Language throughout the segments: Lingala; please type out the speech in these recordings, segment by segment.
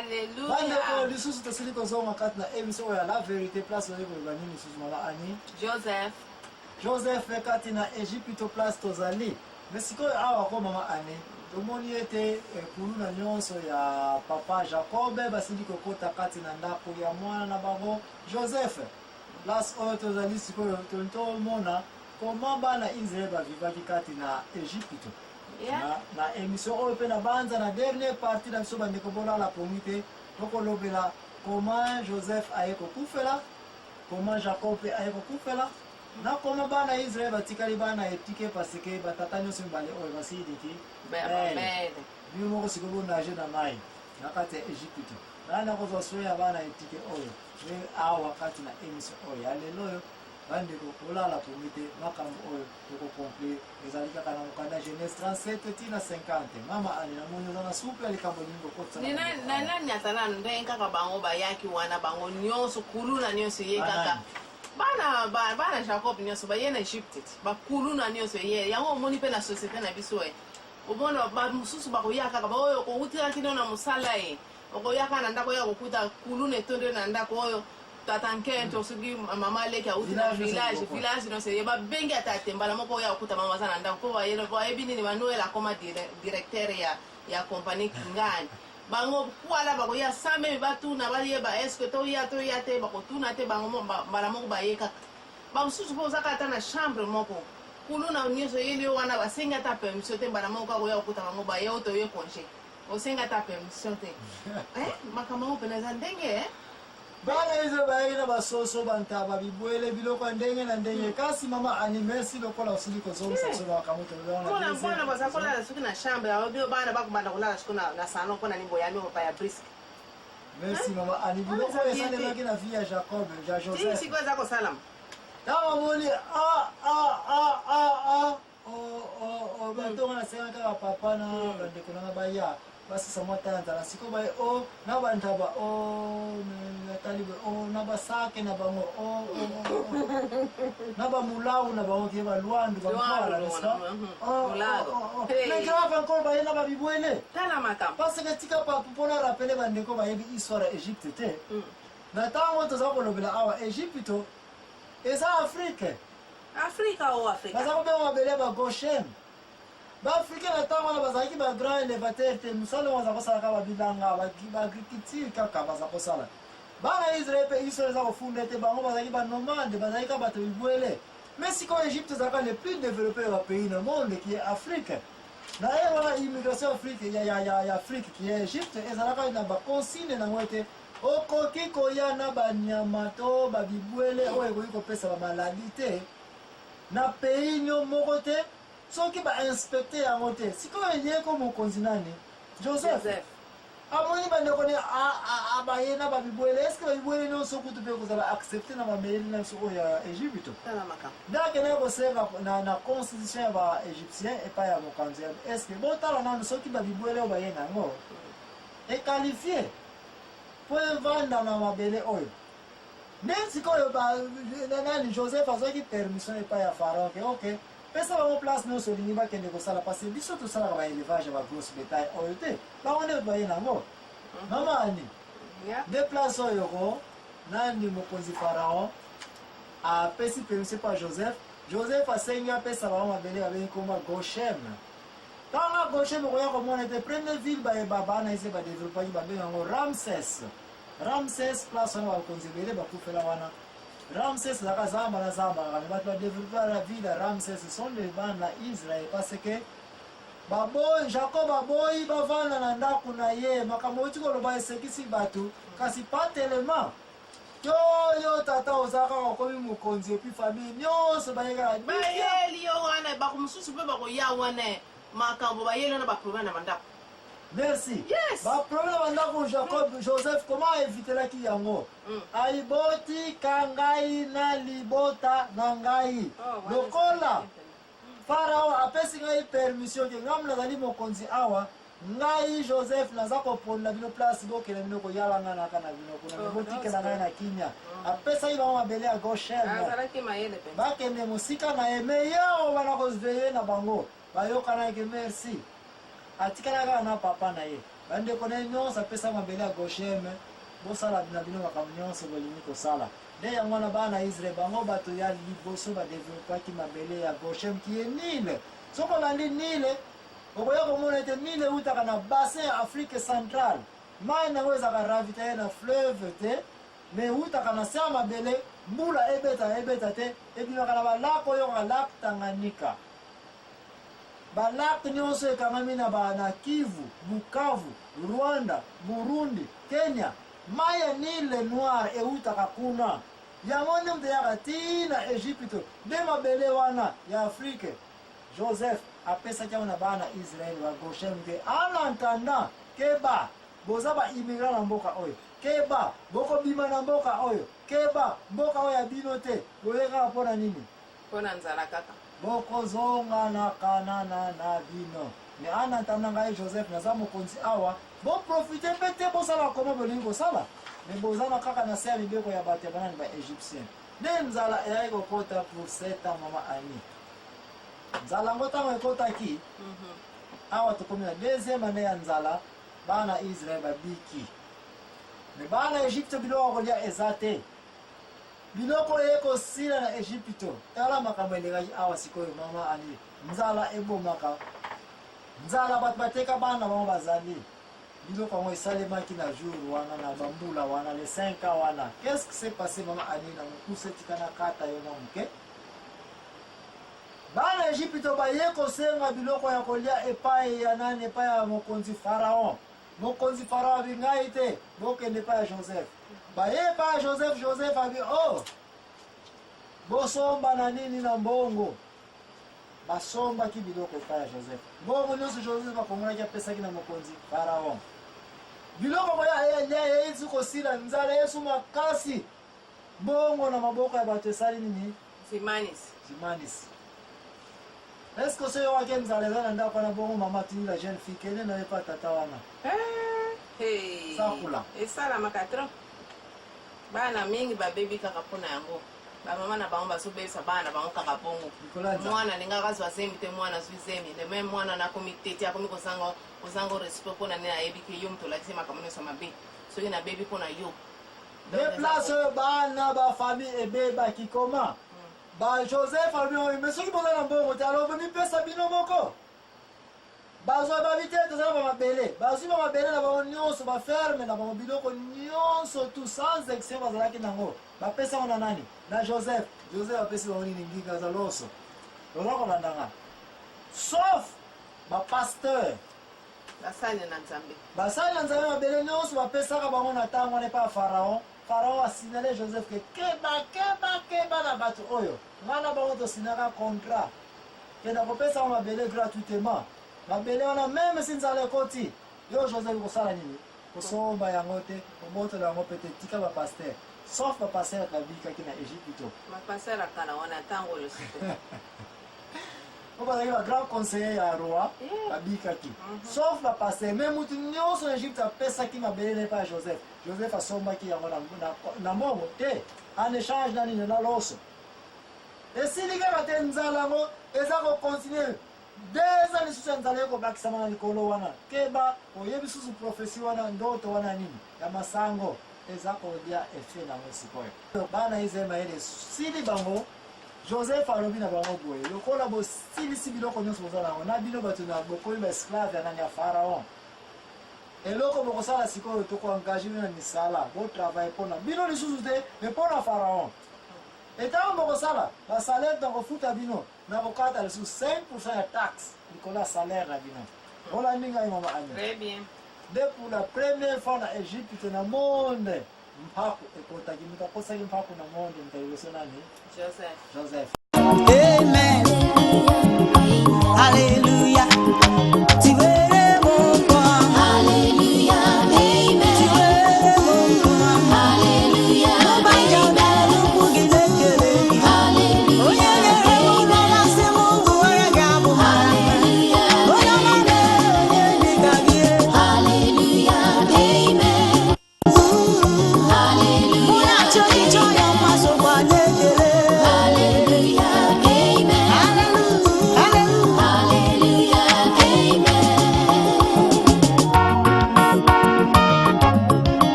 Bandeko, Alléluia. lisusu tosili kozonga kati na émission oyo ya La Vérité. Place oyo koloba nini lisusu, mama Ani? Joseph. Joseph kati na Egypte, place tozali. Mais sikoyo awa ko, mama Ani, tomoni ete kuluna nyonso ya papa Jacob basili kokota kati na ndako ya mwana na bango Joseph. Place oyo tozali sikoyo, tomona comment bana Israel bavivaki kati na Egypte. Na émission oyo mpe na banza na dernière partie na biso, bandeko, bolala pongi te, tokolobela comment Joseph aye kokufela, comment Jacob mpe aye kokufela, na comment bana Israel batikali bana etike, parce que batata nyonso mibale oyo basiliki. Bene. Bino moko sikoyo bonage na mai na kati ya Egypte, nani akozwa soin ya bana etike oyo? Me awa kati na émission oyo ya lelo oyo, bandeko, kolala pongi te, makambo oyo tokoconclure ezali kaka na mokanda Genèse 37 tina 50. Mama Ani, namoni oza na supu ya likambo elingi kokotisa. Ni na nani ata nanu ndenge kaka bango bayaki wana, bango nyonso, kuluna nyonso ye kaka. Banani? Bana Jacob nyonso baye na Egypte ti bakuluna nyonso ye. Yango omoni mpe na société na biso e, omona bamosusu bakoya kaka, baoyo okoutelaki no na mosala ye, okoya kaka na ndako, oya kokuta kuluna etondi na ndako oyo, tata nkento, soki mama aleki auti na Village nyonso village. moko. Village nyonso ye babengi ata te, mbala moko oya kokuta mama aza na ndako mpo bayebi nini Manuel akoma directeur ya compagnie kingani. Bango kwala bakoya sans même batuna, bayeba est-ce toya, toya te. Bakotuna te bango mbala moko baye kaka. Bamosusu mpe ozaka ata na chambre moko, kuluna nyonso eyeli yo wana, basengi ata permission te, mbala moko kaka oya kokuta bango baye oyo toye congé, osengi ata permission te. Eh, makambo yango mpena eza ndenge, eh? Bana Israel bayaki na basoso, bantaba, bibwele, biloko ya ndenge na ndenge. Kasi mama Ani, merci lokola osili kozongisa biso na makambo tolobela na mpona deuxième bana baza épisode. kolala soki na chambre yango, bino bana bakobanda kolala soki na salon, mpona nini boyami mopaya brusque? Merci, mama Ani. Wana Biloko eza oyo bien te. esalemaki na vie ya Jacob, ya Ti Joseph. sikoyo eza kosalama. Ntango amoni a a a a a o o o bato wana, nasengaka kaka papa na bandeko nanga baya basisa mwa ta ya nzala. Sikoyo baye o na bantaba o natali boye o na basake na bango o o, o, o. na bamulau na bango ke balwandu bankwala, n'est-ce pas? Oh, Mulago. oh, oh. Hey. Mais grave encore, baye na babibwele. Tala makambo. Parce que tika pa mpona rappeler bandeko bayebi histoire ya Egypte te. Na ntango toza kolobela awa, Egypte eza Afrique. Afrika o Afrika. Baza kobenga mabele ya bagoshen. Baafricain na ntango wana bazalaki bagrand élévateur te. Mosala oyo baza kosala kaka babilanga, baagriculture kaka baza kosala. Bana Israel mpe histoire eza kofunda ete bango bazalaki banomade, bazalaki kaka bato bibwele. Mais sikoyo Egypte ezalaka le plus développé ya bapays na monde qui est Afrique. Na ye wana immigration Afrique ya Afrique qui est Egypte ezalaka na baconsigne nango ete okoki koya na banyama to babibwele oyo ekoki kopesa bamaladi te na pays nyo moko te soki bainspecte yango te. Sikoyo ye ko mokonzi nani, Joseph, Joseph. Amoni bandeko ne baye na babibwele. Est-ce babibwele nyonso kutu mpe kozala accepté na bameyeli na biso oyo ya Egypte? Tala makambo. Nde akendaki kosenga na constitution ya baégyptien epai ya mokonzi ya est-ce botala nanu soki babibwele oyo baye na yango equalifié mpo evanda na mabele oyo. Nde sikoyo nani, Joseph azwaki permission epai ya Pharaon ke ok, pesa bango place nyonso olingi bakende kosala, parce que biso tosalaka baélevage ya bagrosse bétail oyo te, bango nde baye nango. Mama Ani, nde place oyo ko nani, mokonzi Pharaon apesi permission pa Joseph. Joseph asengi apesa bango mabele babengi komba Goshen. Ntango Goshen, okoya komona ete première ville bayeba bana ese badéveloppaki, babenga yango Ramses. Ramses, place wana bakonzi ebele bakufela wana. Ramses ezalaka zamba na zamba kaka, mais bato badéveloppe la ville ya Ramses sont de bana Israel, parce que baboyi Jacob, aboyi bavanda na ndako na ye. Makambo outi koloba esekisi bato, kasi pas tellement. Yo yo tata oza kaka okomi mokonzi, et puis famille nyonso bayekaka. Bayeli yo wana, bako mosusu mpe bakoya wana, makambo bayeli wana, baproblème na bandako. Merci. Yes. Baproblème ya bandako, Jacob, Joseph comment aevitelaki yango? Ayibotika ngai na libota na ngai. Oh, wana Lokola Farao apesi ngai permission ke ngai nazali mokonzi awa, ngai Joseph naza koponela bino place bokende bino koyala ngai naka na bino kuna. Oh, botikela ngai na kimia. Apesaki bango mabele ya Goshen. Azalaki mayele mpenza. Bakende mosika na ye, mais ye oyo bana koveye na bango bayokanaki. Merci. Atikala kaka na papa na ye. Bandeko na ye nyonso apesa mabele ya Gosheme, bosala na bino makambo nyonso bolingi kosala. Nde yango wana bana ya Israel bango bato ya liboso badevelopaki mabele ya Goshem qui est Nile. Soki olandi Nile, okoya komona ete Nile eutaka na bassin ya Afrique centrale. Mai na yango ezalaka ravitaille na fleuve te, mais eutaka na se ya mabele, mbula ebeta ebeta te, ebimaka na ba lac oyo kaka lac Tanganyika. Ba lac nyonso ekangami na ba na Kivu, Bukavu, Rwanda, Burundi, Kenya. Mai ya Nile Noir eutaka kuna. Yango nde moto eyaka ti na Ejipito. Nde mabele wana ya Afrique, Joseph apesaki yango na bana Israël ba Goshen te. En entendant, keba, boza ba immigrants na mboka oyo. Keba, bokobima na mboka oyo. Keba, mboka oyo ya bino te. Boye kaka mpo na nini? Mpo na nzala kaka. Bokozonga na Kanana na bino. Mais en attendant ngai Joseph naza mokonzi awa, bo profiter mpe te bosala comment bolingi kosala. Mais boza na kaka na se ya mibeko ya bato ya banani ba Egyptiens. Nde nzala eyaki kokota pour 7 ans mama Annie. Nzala yango ntango ekotaki, awa tokomi na deuxième année ya nzala, bana Israël babiki. Mais bana Egypte biloko ya kolia eza te. Biloko eye kosila na Ejipito. Tala makambo elekaki awa sikoyo, mama Ali. Nzala ebomaka. Nzala bato bateka bana na bango bazali. Biloko yango esalemaki na jour wana na bambula wana les 5 ans wana. Qu'est-ce qui s'est passé mama Ali na mokuse tika na kata yo mwa moke. Bana Ejipito baye kosenga biloko ya kolia epai ya nani? Epai ya mokonzi Pharaon. Mokonzi Pharaon abi ngai te, bokende epai ya Joseph. Baye epai ya Joseph, Joseph abi oh, bosomba na nini na mbongo? Basombaki biloko epai ya Joseph. Mbongo nyonso Joseph akongolaki apesaki na mokonzi Pharaon. Biloko koya elia eyezi kosila, nzala yesu makasi. Mbongo na maboko ya bato esali nini? Zimanis. Zimanis. Est-ce que soki oyokaki nzala eza na ndako wana bongo mama atindi la jeune fille kende na ye pa tata wana? Eh, hey. Sakula. Esalamaka trop. Bana mingi babebi kaka mpo na yango. Bamama na bango bazobebisa bana na bango kaka bongo. Likolo ya nzala. Mwana alingaka azwa zemi te, mwana azwi zemi. Le même mwana na akomi tete, akomi kozanga kozanga respect mpo na nini ayebi ke yo moto olakisi makambo nyonso mabe. Soki nabebi mpo na yo. Nde place oyo bana ba famille ebebaki koma ba Joseph alobi oyo mais soki boza na mbongo te alors bomipesa bino moko bazwa babi te toza na bamabele bazwi bamabele na bango nyonso baferme na bango biloko nyonso tout sans exception bazalaki nango bapesa yango na nani na Joseph Joseph apesi bango nini nginga za loso oza kolanda nga sauf bapasteur Basali na Nzambe. Basali na Nzambe mabele nyonso bapesaka bango na ntango wana epai ya Faraon. Faraon asignale Joseph ke keba, keba, keba na bato oyo. Ngai na bango tosinaka contrat ke nakopesa bango mabele gratuitement. Mabele wana meme si nzala ekoti, yo Joseph kosala nini? Kosomba yango te, kobotola yango mpe te, tika ba pasteur. Sauf ba pasteur babikaki na Egypto. Ba pasteur ya kala wana ntango oyo sikoyo. Po bazalaki ba grand conseiller ya roi babikaki sauf ba pasteur mais mutu nyonso na Egypte apesaki mabele na epai ya Joseph. Joseph asombaki yango na, na, na mbongo te en échange na nini na loso. Esili kaka te nzala yango eza kocontinue deux ans lisusu ya nzala ekobakisama na likolo wana. Keba oyebi susu prophetie wana ndoto wana ya nini ya masango eza kolia effet na yango sikoyo. Bana Israël mayele esili bango. Joseph alobi na bango boye, lokola bosilisi biloko nyonso boza na yango, na bino bato na bokomi ba esclave ya nani ya Pharaon. Eloko bokosala sikoyo, toko engage bino na misala, bo travailler mpo na bino lisusu te, mais mpo na Pharaon. Etango bokosala, ba salaire tokofuta bino, nakokata lisusu 5% ya taxe likolo ya salaire na bino. Olandi ngai mama Annie? Très bien. Nde pour la première fois na Egypte na monde Mpaku ekotaki, moto akosaki mpaku na monde moto ya liboso nani? Joseph. Joseph. Amen. Alléluia. Tu es mon roi. Alléluia, amen. Tu es mon roi. Alléluia, amen. Alléluia, amen. Alléluia, amen. Alléluia, amen. Alléluia, amen. Alléluia, amen. Alléluia,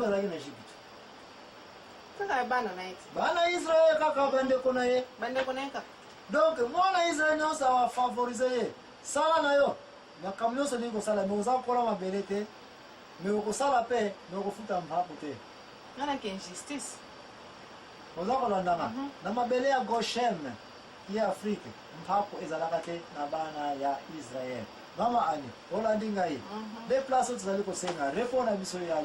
bazalaki na Egypte? Kaka bana na ye ti. Bana Israel kaka, bandeko na ye. Bandeko na ye kaka. Donc mwana Israel nyonso afavorize ye. Sala na yo makambo nyonso olingi kosala, me oza kola mabele te, me okosala mpe me okofuta mpaku te. Wana ke injustice. Oza kolandanga? Na mabele ya Goshen ye Afrique, mpaku ezalaka te na bana ya Israel. Mama Ani, olandi ngai? De place oyo tozali kosenga repos na biso ya